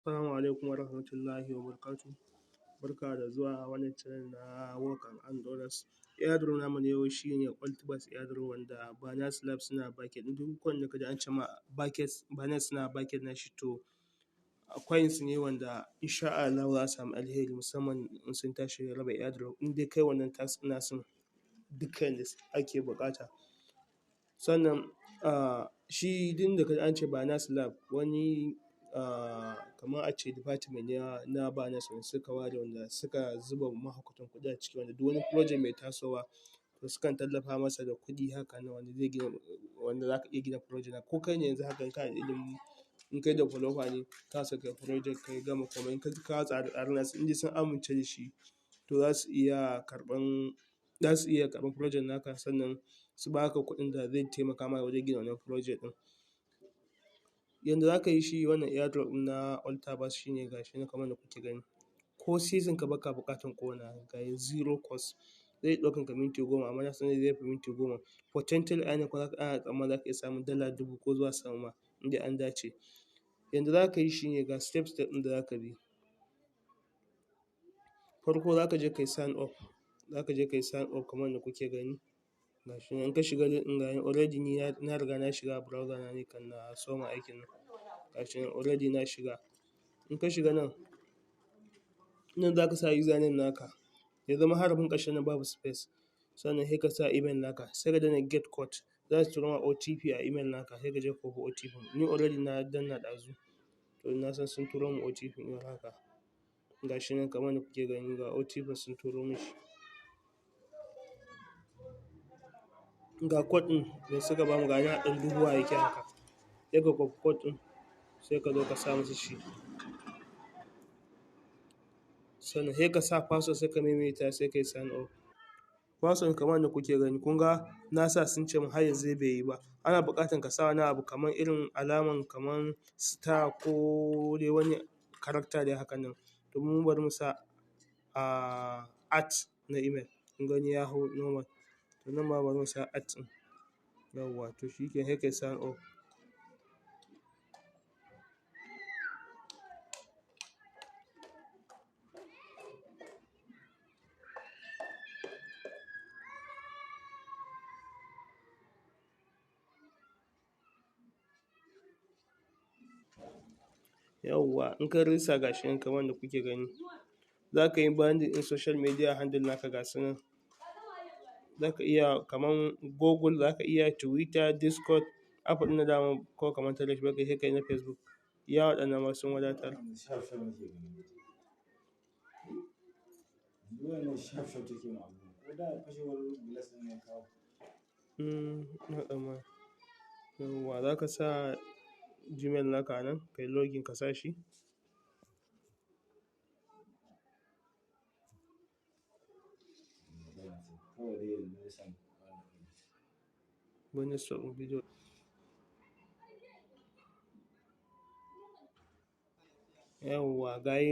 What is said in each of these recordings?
Assalamu alaikum warahmatullahi wabarakatuh. Barka da zuwa wannan channel na Work and Earn Dollars. Airdrop namu na yau shi ne Ultiverse Airdrop wanda Binance Labs suna backing. Duk wanda ka ji an ce ma Binance suna backing nashi, to coins ne wanda insha Allah za a samu alheri, musamman in sun tashi raba airdrop, in dai kai wannan task nasu dukkan da ake buƙata. Sannan shi duk da ka ji an ce Binance Lab, wani kamar a ce department ne na Binance wanda suka ware, wanda suka zuba mahaukatan kuɗi a ciki, wanda duk wani project mai tasowa to sukan tallafa masa da kuɗi haka nan, wanda zai gina, wanda za ka iya gina project naka. Ko kai ne yanzu haka in kana da ilimi, in kai developer ne, kana so kai project, kai gama komai, in ka kawo tsare-tsaren nasu, in dai sun amince da shi, to za su iya karɓan project naka, sannan su baka kuɗin da zai taimaka ma wajen gina wannan project ɗin. Yanda za ka yi shi wannan airdrop ɗin na Ultiverse shine, ga shi nan kamar yadda kuke gani. Ko sisin ka baka buƙatan ƙona, ga zero cost, zai ɗaukan ka minti 10, amma na san zai fi minti 10. Potential earning kuma ana tsammanin za ka iya samun $1,000 ko zuwa sama ma, in dai an dace. Yanda za ka yi shi ne, ga step step ɗin da za ka bi. Farko za ka je ka yi sign up, za ka je ka yi sign up kamar yadda kuke gani. Ga shi nan, in ka shiga link ɗin, ga already ni na riga na shiga a browser na ne kan na soma aikin nan. Ga shi nan already na shiga. In ka shiga nan, nan za ka sa username naka, ya zama harafin ƙarshen nan babu space. Sannan sai ka sa email naka, sai ka danna get code. Za su turo ma OTP a email naka, sai ka je ka kwafi OTP. Ni already na danna ɗazu, to na san sun turo min OTP ɗin haka. Ga shi nan kamar yadda kuke gani, ga OTP sun turo min shi. Ga code ɗin da suka bamu, ga nan a ɗan duhuwa yake haka. Sai ka kwafi code ɗin, sai ka zo ka sa musu shi. Sannan sai ka sa password, sai ka maimaita, sai ka yi sign up. Password kamar yadda kuke gani, kun ga na sa, sun ce min har yanzu bai yi ba. Ana buƙatar ka sa wani abu kamar irin alaman kamar star ko dai wani character dai hakan nan. To mu bari mu sa at na email. Kun gani, ya hau normal. To nan ma bari mu sa at ɗin. Yawwa, to shi kenan, sai ka yi sign up. Yawwa, in ka register, ga shi nan kamar yadda kuke gani. Za ka yi binding ɗin social media handle naka, ga su nan. Za ka iya kaman Google, za ka iya Twitter, Discord, app ɗin da dama ko kamar Telegram, sai ka yi na Facebook. Iya waɗannan ma sun wadatar. Shaf shaf nake gani. Yanzu wannan shaf shaf take ma abu. Ko da fashewar glass ɗin ne ya kawo. Ina tsammani. Yawwa, za ka sa Gmail naka a nan, ka yi login, ka sa shi. Magana ce. Kawai dai yanzu zai samu wannan ɗin. Wani stop video. Yawwa, gayi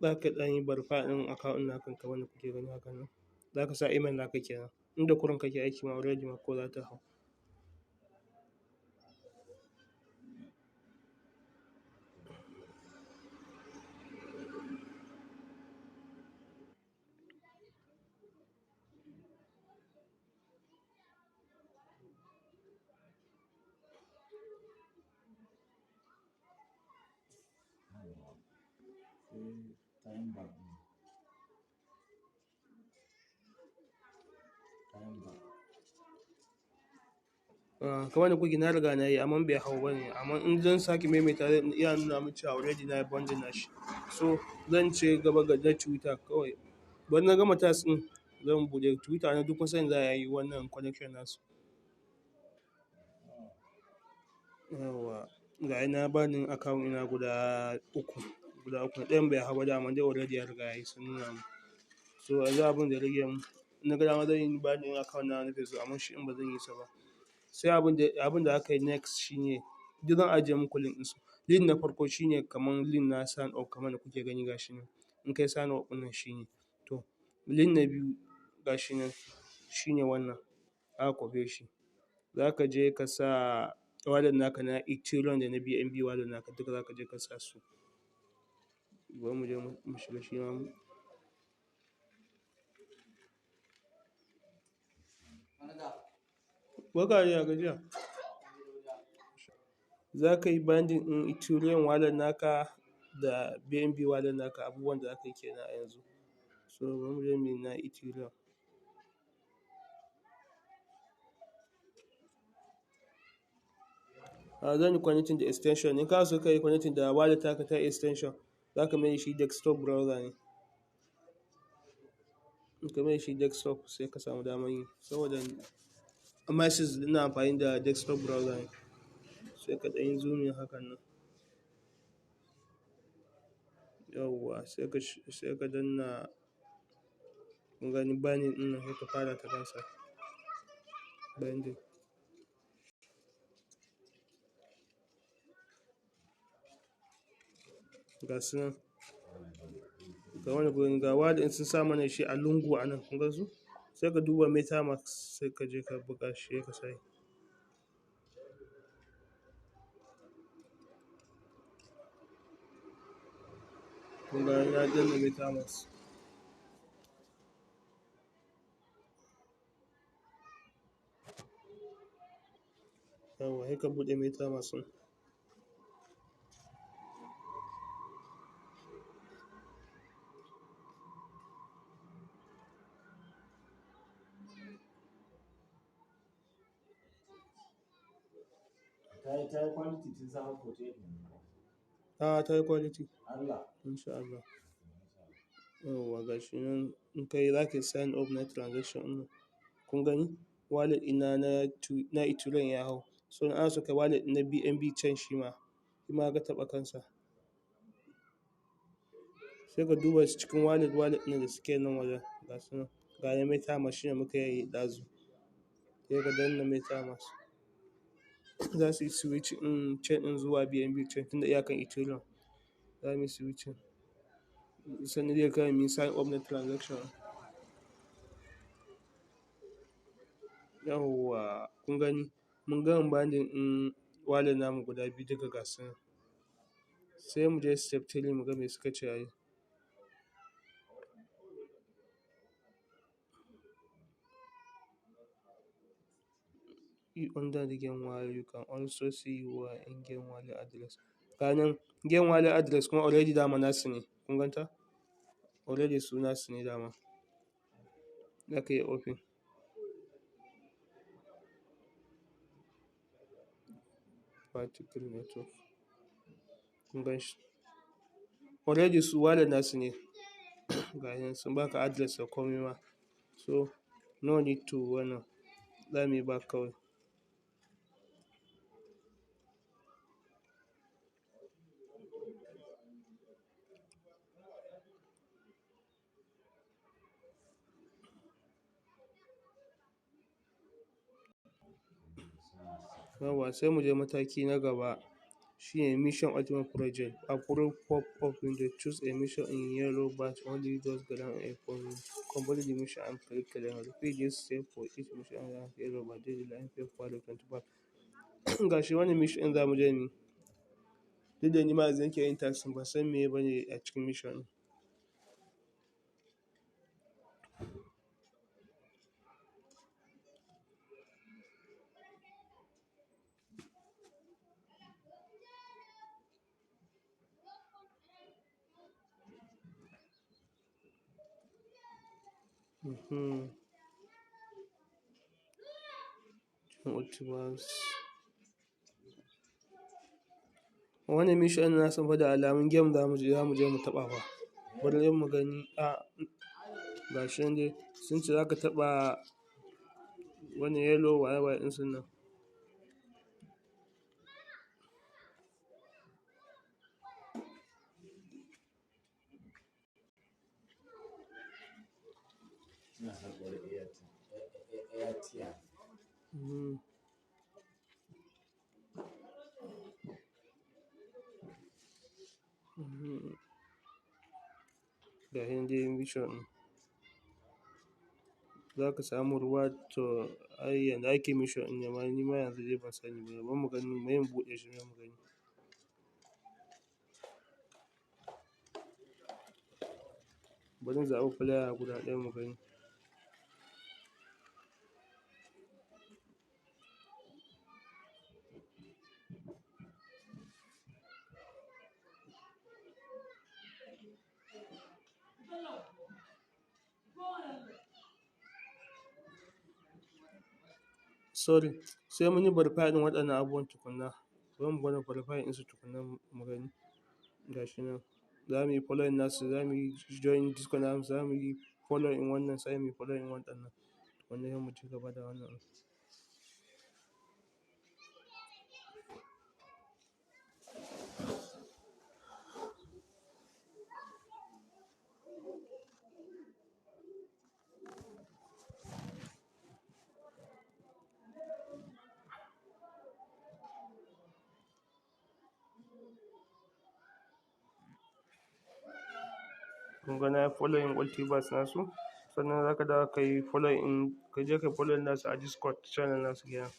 za ka ɗan yi verify ɗin account naka kamar yadda kuke gani haka nan. Za ka sa email naka kenan. Inda Chrome kake aiki ma, already ma ko za ta hau. Yawwa. Sai time back ɗin. Time back. Kamar da kuke, na riga na yi amma bai hau ba ne. Amma in zan sake maimaita, zai iya nuna min cewa already na yi binding nashi. So zan ce gaba ga na Twitter kawai. Bari na gama task ɗin, zan buɗe Twitter na, duk kun san za a yi wannan connection nasu. Yawwa, ga na binding account ina guda uku, guda uku. Ɗayan bai hau ba dama dai, already ya riga ya yi, sun nuna mun. So yanzu abin da ya rage mun, in na ga dama zan yi binding account na na Facebook, amma shi in ba zan yi sa ba. Sai abin da aka yi next shine, duk zan ajiye muku link ɗinsu. Link na farko shine kamar link na sign up kamar da kuke gani, ga shi nan. In kai sign up ɗin nan shine. To link na biyu ga shi nan, shine wannan. Aka kwafe shi. Za ka je ka sa wallet naka na Ethereum da na BNB wallet naka, duka za ka je ka sa su. Bari mu je mu shiga shi ma. Barka dai, ya gajiya. Za ka yi binding ɗin Ethereum wallet naka da BNB wallet naka, abubuwan da za ka yi kenan a yanzu. So bari mu je mu yi na Ethereum. A zan yi connecting da extension. In kana so ka yi connecting da wallet taka ta extension, za ka mai da shi desktop browser ne. In ka mai da shi desktop, sai ka samu damar yi. Saboda Mises ina amfani da desktop browser ne. Sai ka ɗan yi zooming hakan nan. Yauwa, sai ka danna, kun gani, binding ɗin nan, sai ka fara ta kansa. Binding. Ga su nan. Ga wani gurin, ga wallet ɗin sun sa mana shi a lungu a nan, kun gan su? Sai ka duba MetaMask, sai ka je ka buga shi, sai ka sai. Kun ga na danna MetaMask. Yauwa, sai ka buɗe MetaMask ɗin. Ta yi quality tun safe 48 ne. A, ta yi quality. Allah. Insha Allah. Yauwa, ga shi nan, in kai za ka yi sign up na transaction ɗin. Kun gani? Wallet ɗina na Ethereum ya hau. So in ana so ka wallet na BNB chain shi ma, shi ma ka taɓa kansa. Sai ka duba cikin wallet ɗin da suke nan wajen. Ga su nan. Ga na MetaMask shine muka yi ɗazu. Sai ka danna MetaMask. Za su yi switch ɗin chain ɗin zuwa BNB chain tunda iyakan Ethereum. Za mu yi switching. Sannan zai kai mu yi sign up na transaction. Yauwa, kun gani? Mun gama binding ɗin wallet namu guda biyu duka, ga su nan. Sai mu je step 3 mu ga me suka ce a yi. Under the game wallet, you can also see your in-game wallet address. Ga nan game wallet address kuma already dama nasu ne. Kun ganta? Already su nasu ne dama. Za ka iya open. Particle Network. Kun gan shi? Already su wallet nasu ne. Ga nan sun baka address da komai ma. So no need to wannan. Za mu yi back kawai. Yauwa, sai mu je mataki na gaba, shine Mission Ultimate Project. Approve pop-up window, choose a mission in yellow badge, only those grant a complete the mission and click claim. Repeat this step for each mission and yellow badge deadline February 25. Ga shi wannan mission ɗin za mu je mu yi. Duk da ni ma yanzu nake yin task, ban san meye bane a cikin mission ɗin. Ultiverse. Wannan mission ɗin na san fa da alamun game za mu je mu taɓa fa. Bari dai mu gani, a ga shi nan dai sun ce za ka taɓa wannan yellow waye waye ɗin su nan. Ina sabuwar Airtel. Ga shi nan dai mission ɗin. Za ka samu reward, to ai yanda ake mission ɗin ne ma ni ma yanzu dai ban sani ba. Bari mu gani, bari mu buɗe shi mu gani. Bari in zaɓi player guda ɗaya mu gani. Sorry, sai mun yi verify ɗin waɗannan abubuwan tukunna. Bari mu gwada verify ɗinsu tukunna mu gani. Ga shi nan. Za mu yi following nasu, za mu yi join Discord nasu, za mu yi following wannan, sai mu yi following waɗannan. Tukunna sai mu ci gaba da wannan. Kun ga na yi following Ultiverse nasu. Sannan za ka dawo ka yi following, ka je ka yi following nasu a Discord channel nasu kenan.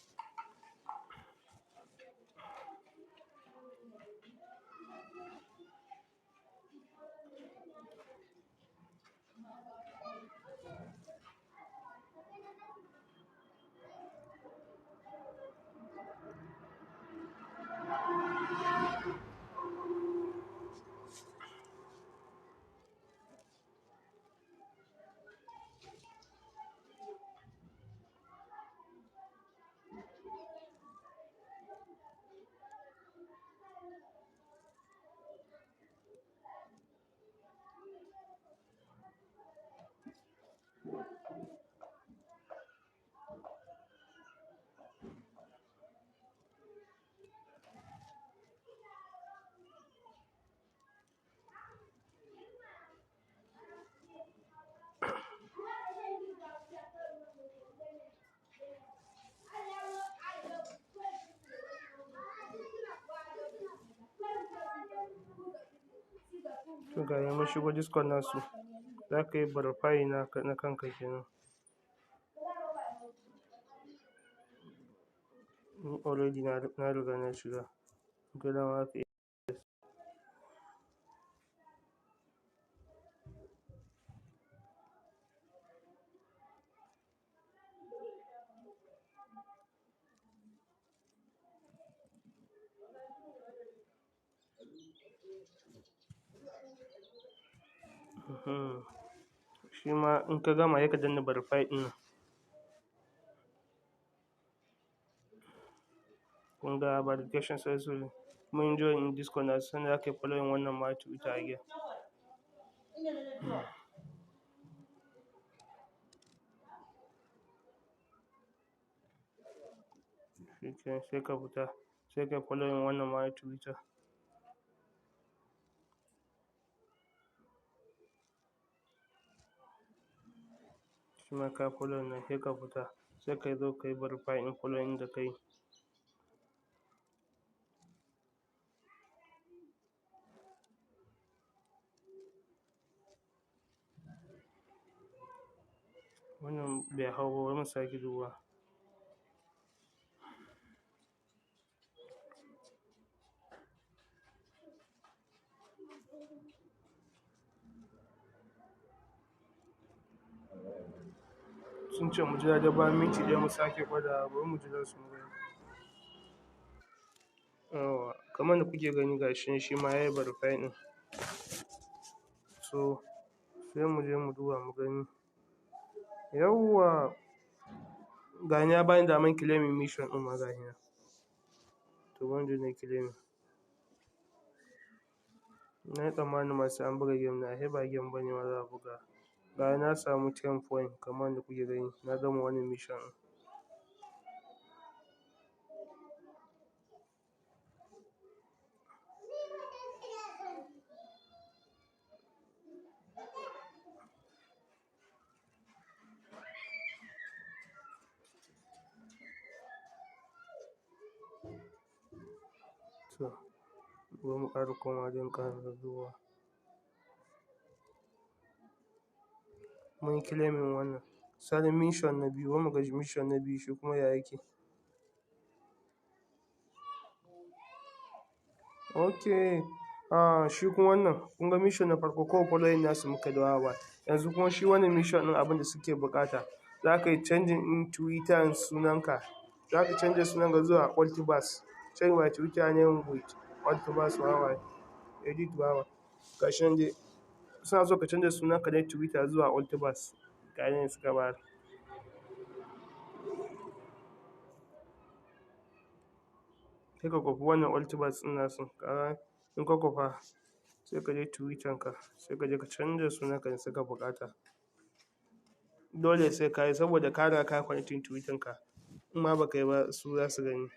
To ga mun shigo Discord nasu. Za ka yi verify na kanka kenan. Ni already na riga na shiga. In ka dama za ka iya. Shi ma in ka gama sai ka danna verify ɗin nan. Kun ga verification successfully. Mun join Discord nasu, sannan za ka yi following wannan ma Twitter again. Shikenan sai ka fita, sai ka yi following wannan ma Twitter. Shi ma ka following nan sai ka fita, sai ka zo ka yi verify ɗin following da ka yi. Wannan bai hau ba, bari mu sake dubawa. Sun ce mu jira dai bayan minti ɗaya mu sake gwadawa, bari mu jira su mu gani. Yawwa, kamar yadda kuke gani ga shi nan shi ma ya yi verifying ɗin. So sai mu je mu duba mu gani. Yawwa, ga nan ya bani daman claiming mission ɗin ma ga shi nan. To bari in je na yi claiming. Na yi tsammanin ma sai an buga game ne, ashe ba game ba ne ma za a buga. Ga na samu 10 point kamar yadda kuke gani, na gama wannan mission ɗin. To, bari mu ƙara komawa don ƙara dubawa. Mun yi claiming wannan. Sauran mission na biyu, bari mu ga mission na biyu shi kuma ya yake. Okay, Shi kuma wannan, kun ga mission na farko kawai following nasu muka yi da wawa. Yanzu kuma shi wannan mission ɗin, abin da suke buƙata, za ka yi changing ɗin Twitter sunanka. Za ka canza sunanka zuwa Ultiverse. Change my Twitter name with Ultiverse YY. Edit YY. Gashi nan dai. Suna so ka canza sunanka na Twitter zuwa Ultiverse. Ga yanayin suka bayar. Sai ka kwafi wannan Ultiverse ɗin nasu. Ka in ka kwafa, sai ka je Twitter ka, sai ka je ka canza sunanka da suka buƙata. Dole sai ka yi saboda ka riga ka yi connecting Twitter ka. In ma ba ka yi ba, su za su gani.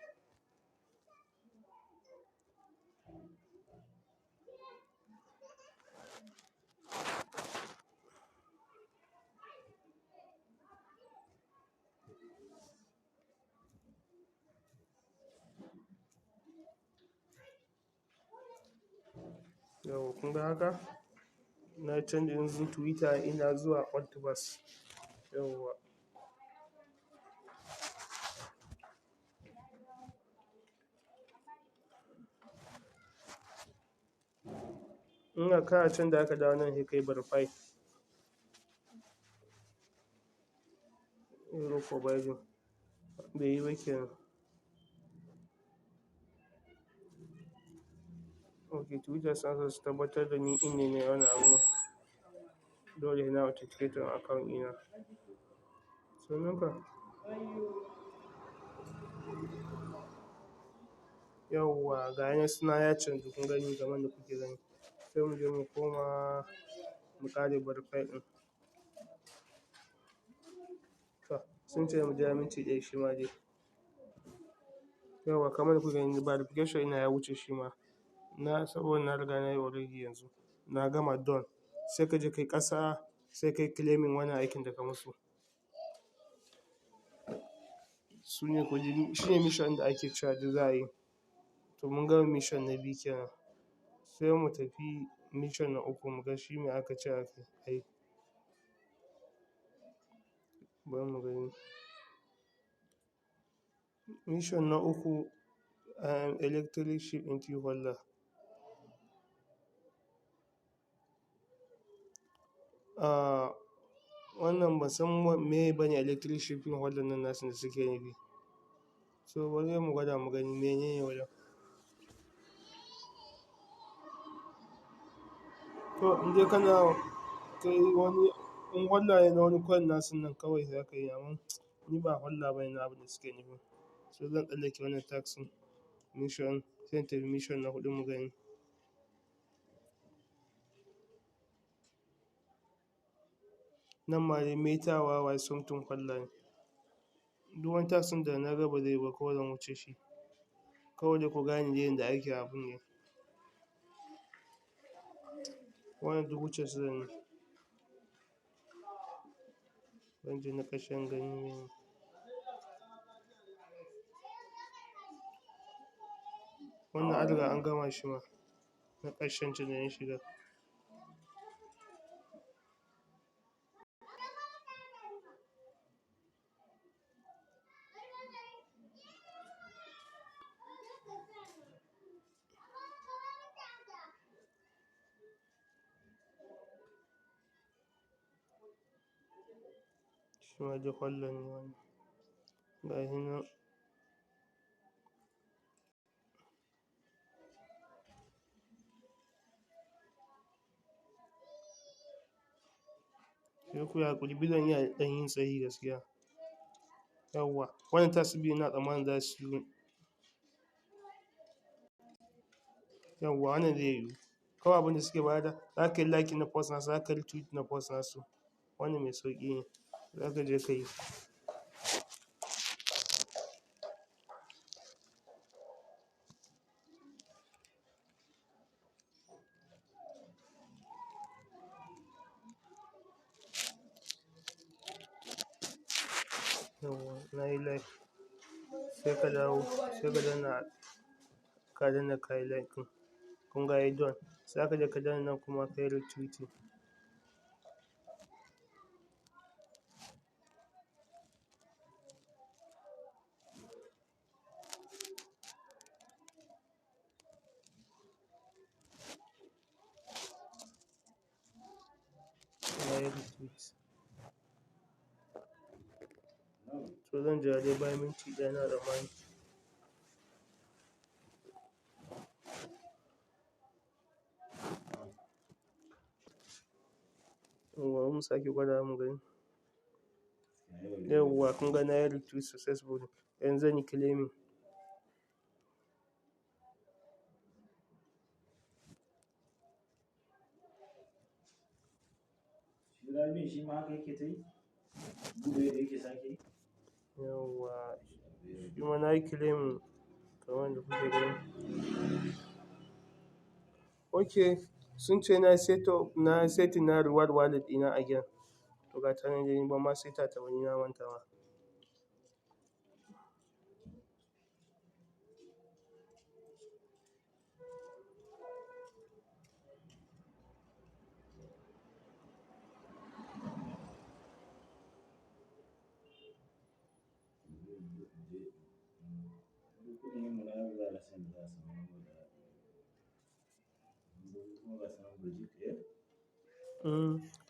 Yauwa, kun ga haka? Na canza yanzu Twitter ina zuwa Ultiverse. Yauwa. Ina kana canza aka dawo nan, sai ka yi verify. Error providing. Bai yi ba kenan. Ok, Twitter suna so su tabbatar da ni ɗin ne nayi wannan abun. Dole na authenticate account ɗina. Sunanka? Yauwa, ga yanan suna ya canzu, kun gani kamar da kuke gani. Sai mu je mu koma mu ƙara verify ɗin. To, sun ce mu jira minti 1 shi ma dai. Yauwa, kamar da kuke gani, verification ina ya wuce shi ma. Na saboda na riga na yi already yanzu. Na gama done. Sai ka je kai ƙasa, sai kai claiming wannan aikin da ka musu. Su ne kuɗi, shi ne mission da ake cewa duk za a yi. To, mun gama mission na biyu kenan. Sai mu tafi mission na uku mu ga shi me aka ce a yi. Bari mu gani. Mission na uku, electric ship into holder. Wannan ban san me bane electric shipping holder nan nasu da suke nufi. So bari mu gwada mu gani menene wajen. To, in dai kana kai wani in holder ne na wani coin nasu nan kawai za ka yi, amma ni ba holder bane na abin da suke nufi. So zan tsallake wannan task ɗin mission, sai in tafi mission na huɗu mu gani. Nan ma dai meta YY something holder ne. Duk wani task ɗin da na ga ba zai yi ba, kawai zan wuce shi. Kawai dai ku gane dai yanda ake abun ne. Wannan duk wuce su zan yi. Zan je na ƙarshen gani ne. Wannan an riga an gama shi ma. Na ƙarshen can da na shiga. Shi ma dai holder ne wannan. Ga shi nan. Sai ku yi haƙuri, bidiyon yana da ɗan yin tsayi gaskiya. Yauwa, wannan task biyu ina tsammanin za su yi. Yauwa, wannan zai yiwu. Kawai abin da suke bada, za ka yi like na post nasu, za ka yi retweet na post nasu. Wannan mai sauƙi ne. Za ka je ka yi. Yauwa, na yi like. Sai ka dawo, sai ka danna ka yi like ɗin. Kun ga yayi done. Sai ka je ka danna nan kuma ka yi retweeting. yi retweet. To zan jira dai bayan minti 1 ina tsammani. Yawwa bari mu sake gwadawa mu gani. Yawwa kun ga na yi retweet successfully. Yanzu zan yi claiming. Shi Rabi'u shi ma haka yake ta yi? Buɗe da yake sake yi? Yawwa shi ma na yi claiming kamar yadda kuke gani. Ok, sun ce na set up, na setting na reward wallet ɗina again. To ga ta nan dai ban ma saita ta ba ni na manta ma.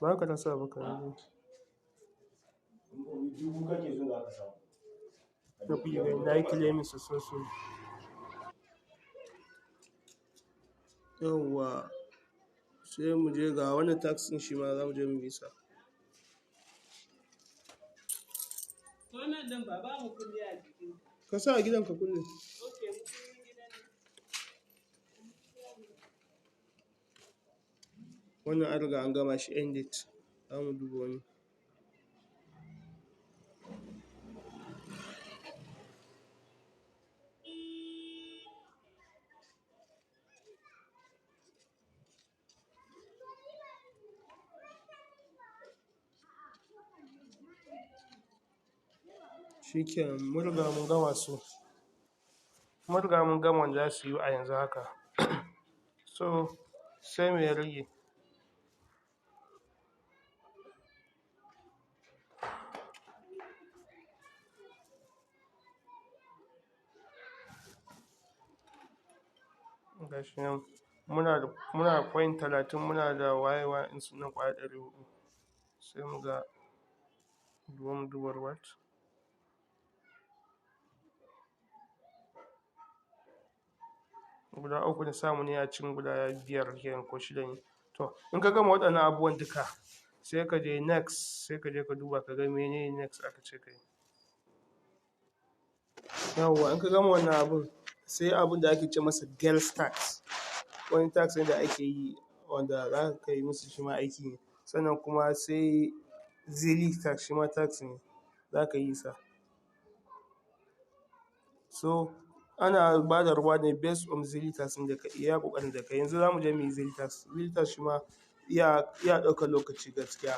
Ba ka rasa ba ka yi. Dubu kake so za ka samu. Da kuke gani na yi claiming successfully. Yawwa sai mu je ga wannan task ɗin shi ma za mu je mu yi sa. Wannan ɗin ba ba mu kulle a jikin. Ka sa a gidan ka kulle. Ok, mu kullin gidan ne. Wannan an riga an gama shi end date. Za mu duba wani. Shikenan mun riga mun gama su. Mun riga mun gama wanda za su yi a yanzu haka. So sai me ya rage? Gashi nan muna da point 30, muna da waye waye ɗin su nan ƙwaya 400. Sai mu ga bari mu duba reward. Guda 3 na samu ne a cikin guda 5 kenan ko 6 ne. To in ka gama waɗannan abubuwan duka sai ka je next, sai ka je ka duba ka ga menene next aka ce ka yi. Yawwa in ka gama wannan abun sai abun da ake ce masa girls task. Wani task ne da ake yi wanda za ka yi musu shi ma aiki ne. Sannan kuma sai Zealy task shi ma task ne za ka yi sa. So ana ba da reward ne based on Zealy task ɗin da ka iya ƙoƙarin da ka yi. Yanzu za mu je muyi Zealy task. Zealy task shi ma iya ɗaukar lokaci gaskiya.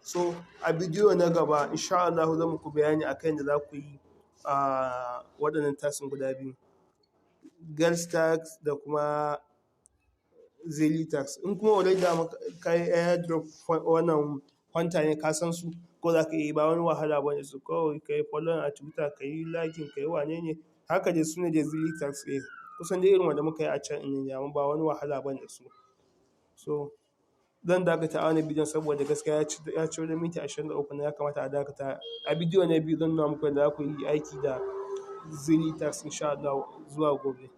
So a bidiyo na gaba in sha Allahu zan muku bayani akan yadda za ku yi waɗannan task ɗin guda biyu. Girls task da kuma Zealy task. In kuma already dama ka yi airdrop wannan hunter ne ka san su ko za ka iya yi ba wani wahala bane su. Kawai ka yi following a Twitter, ka yi liking, ka yi wane ne. Haka dai su ne dai Zealy task ɗin. Kusan dai irin wanda muka yi a can ɗin ne amma ba wani wahala bane da su. So zan dakata a wannan bidiyon saboda gaskiya ya ci wajen minti 23 ne ya kamata a dakata. A bidiyo na biyu zan nuna muku yadda za ku yi aiki da Zealy task in sha Allah zuwa gobe.